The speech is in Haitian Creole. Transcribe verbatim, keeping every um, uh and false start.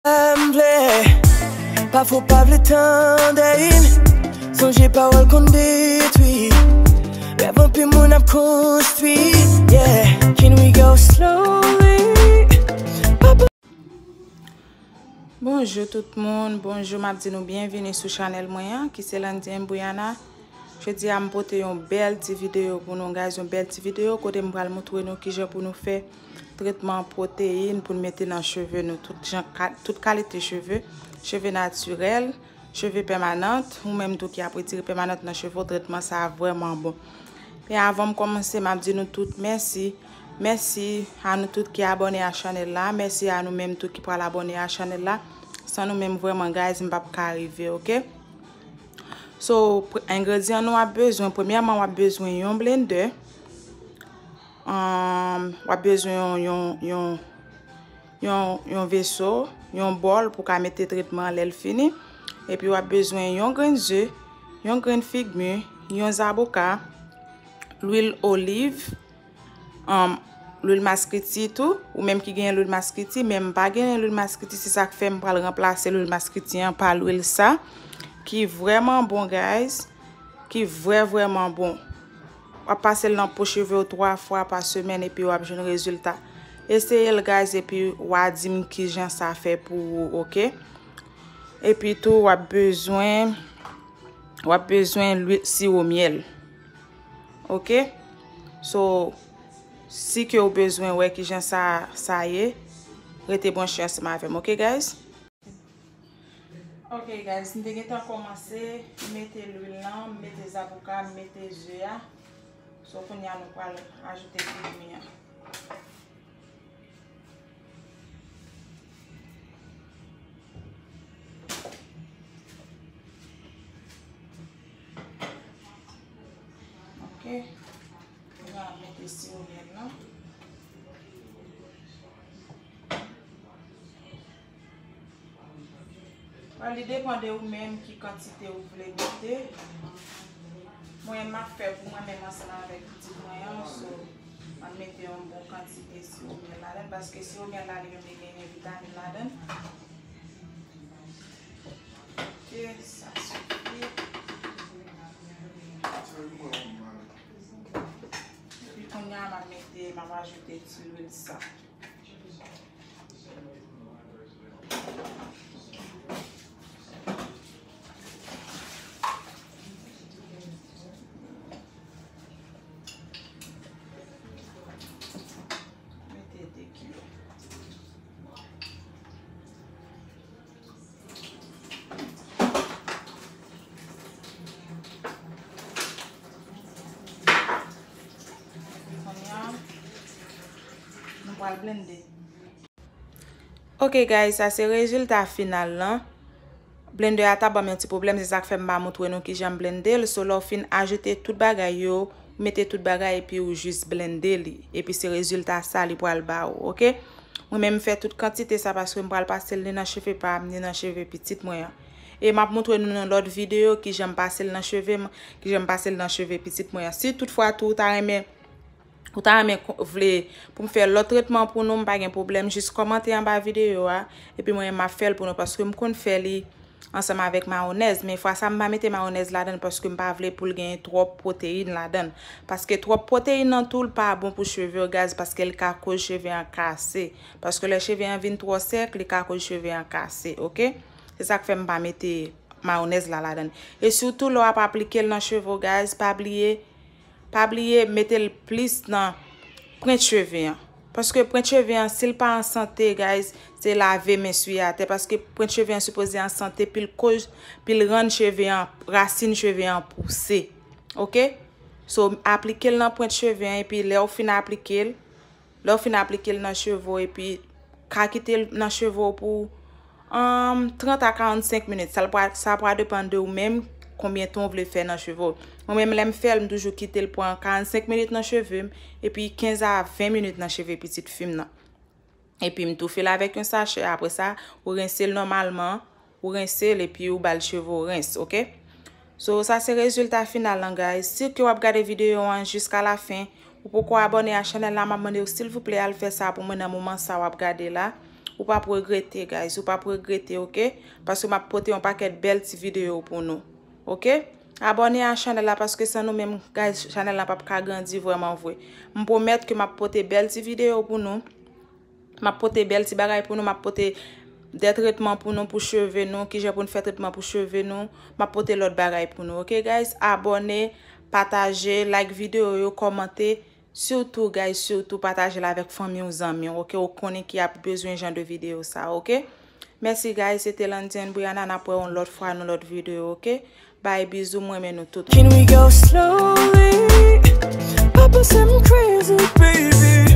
M vle, pafwa w pa vle tande. Sonje pawòl konn detwi. Rèv anpil moun ap konstwi. Yeah, can we go slowly? Bonjou tout moun, bonjou, m ap di nou byenvini sou chanèl mwen an, ki se Landy and Brianna. Jodi a, m pote yon bèl ti videyo pou nou, guys, yon bèl ti videyo kote m pral montre nou kijan pou nou fè tretman pwoteyin pou n mete nan cheve nou, tout jan, ka-, tout kalite cheve, cheve natirèl, cheve pèmanant, ou menm tou ki ap retire pèmanant nan cheve w, tretman sa a vrèman bon. Men avan m kòmanse, m ap di nou tout mèsi. Mèsi a nou tout ki abòne a chanèl la. Mèsi a nou menm tou ki pral abòne a chanèl la. San nou menm, vrèman, guys, m p ap ka rive, oke? So, pre-, engredyan nou ap bezwen, premyèman, w ap bezwen yon blendè. Ahn, w ap bezwen yon, yon, yon, yon, yon veso, yon bòl pou w ka mete tretman an lè l fini. Epi w ap bezwen yon grenn ze, yon grenn figmi, yon zaboka, lwil oliv, um, lwil maskriti tou. Ou menm ki genyen lwil maskriti, men m pa genyen lwil maskriti, se sa k fè m pral ranplase lwil maskriti an pa lwil sa, ki vrèman bon, guys, ki vrè, vrèman bon. W ap pase l nan po cheve w twa fwa pa semèn epi w ap jwenn rezilta. Eseye l, guys, epi w a di m kijan sa fè pou ou, oke? Epi tou, w ap bezwen, w ap bezwen lwi-, siwo myèl. Oke? So, si ke w bezwen wè kijan sa, sa ye, rete branche ansanm avè m, oke, guys? Ok, guys, m te gentan kòmanse mete lwil lan, m mete zaboka, m mete ze a. So, kounye a, nou pral ajoute figmi an. Ok. Kounye a, m mete siwo myèl lan. Bon, li depann de ou menm ki kantite ou vle mete. Mwen, m ap fè pou mwen menm ansanm avèk pitit mwen an, so, m ap mete yon bon kantite siwo myèl ladan l, paske siwo myèl la, li menm, li genyen vitamin ladan l. Ok, sa sifi. Epi kounye a, m ap mete, m ap ajoute ti lwil sa. Mete de kilo. Kounye a, nou pral blende. Ok, guys, sa se rezilta final lan. Blendè a ta ban m yon ti pwoblèm, se sa k fè m pa montre nou kijan m blende l. So, lè w fin ajoute tout bagay yo, ou mete tout bagay epi ou jis blende li. Epi se rezilta sa li pral ba ou, ok? Mwen menm, m fè tout kantite sa paske m pral pase l ni nan cheve pa m, ni nan cheve pitit mwen an. E m ap montre nou nan lòt videyo kijan m pase l nan cheve m, kijan m pase l nan cheve pitit mwen an. Si toutfwa tou ou ta renmen, ou ta renmen ko-, vle pou m fè lòt tretman pou nou, m pa gen pwoblèm, jis kòmante anba videyo a, epi mwen, m ap fè l pou nou, paske m konn fè li ansanm avèk mayonèz, men fwa sa, m pa mete mayonèz ladan l, paske m pa vle pou l gen twòp pwoteyin ladan l, paske twòp pwoteyin nan tou, l pa bon pou cheve w, guys, paske l ka koz cheve an kase, paske lè cheve an vin twò sèk, li ka koz cheve an kase, ok? Se sa k fè m pa mete mayonèz la ladan l. E sitou lè w ap aplike l nan cheve w, guys, pa bliye, pa bliye mete l plis nan pwent cheve an. Paske pwent cheve an, si l pa an sante, guys, se lave men swiye atè. Paske pwent cheve an sipoze an sante, pi l koz, pi l rann cheve an, rasin cheve an pouse. Ok? So, aplike l nan pwent cheve an, epi lè w fin aplike l, lè w fin aplike l nan cheve w epi ka kite l nan cheve w pou, um, trant a karannsenk minit. Sa l pral, sa pral depann de ou menm, konbyen tan w vle fè nan cheve w. Mwen menm, lè m fè l, m toujou kite l pran karannsenk minit nan cheve m, epi kenz a ven minit nan cheve pitit fi m nan. Epi m toufe l avèk yon sachè. Apre sa, ou rense l nòmalman, ou rense l epi ou ba l cheve w rens, ok? So, sa se rezilta final lan, guys. Si ke w ap gade videyo an jiska lafen, ou poko abòne a chanèl la, m ap mande w, silvouplè, al fè sa pou mwen nan moman sa w ap gade la. Ou p ap regrete, guys. Ou p ap regrete, oke? Paske m ap pote yon pakèt bèl ti videyo pou nou, oke? Abòne a chanèl la, paske san nou menm, guys, chanèl la p ap ka grandi vrèman vre. M pwomèt ke m ap pote bèl ti videyo pou nou. M ap pote bèl ti bagay pou nou. M ap pote de tretman pou nou, pou cheve nou, kijan pou n fè tretman pou cheve nou. M ap pote lòt bagay pou nou, oke, guys? Abòne, pataje, like videyo yo, kòmante. Sitou, guys, sitou pataje l avèk fanmi w, zanmi w, oke? Ou konnen ki ap bezwen jan de videyo sa, oke? Mèsi, guys, se te Landiane Briana, n ap wè yon lòt fwa nan lòt videyo, oke? Bye, bizou, m renmen nou tout. Can we go slowly? Papa say I'm crazy, baby.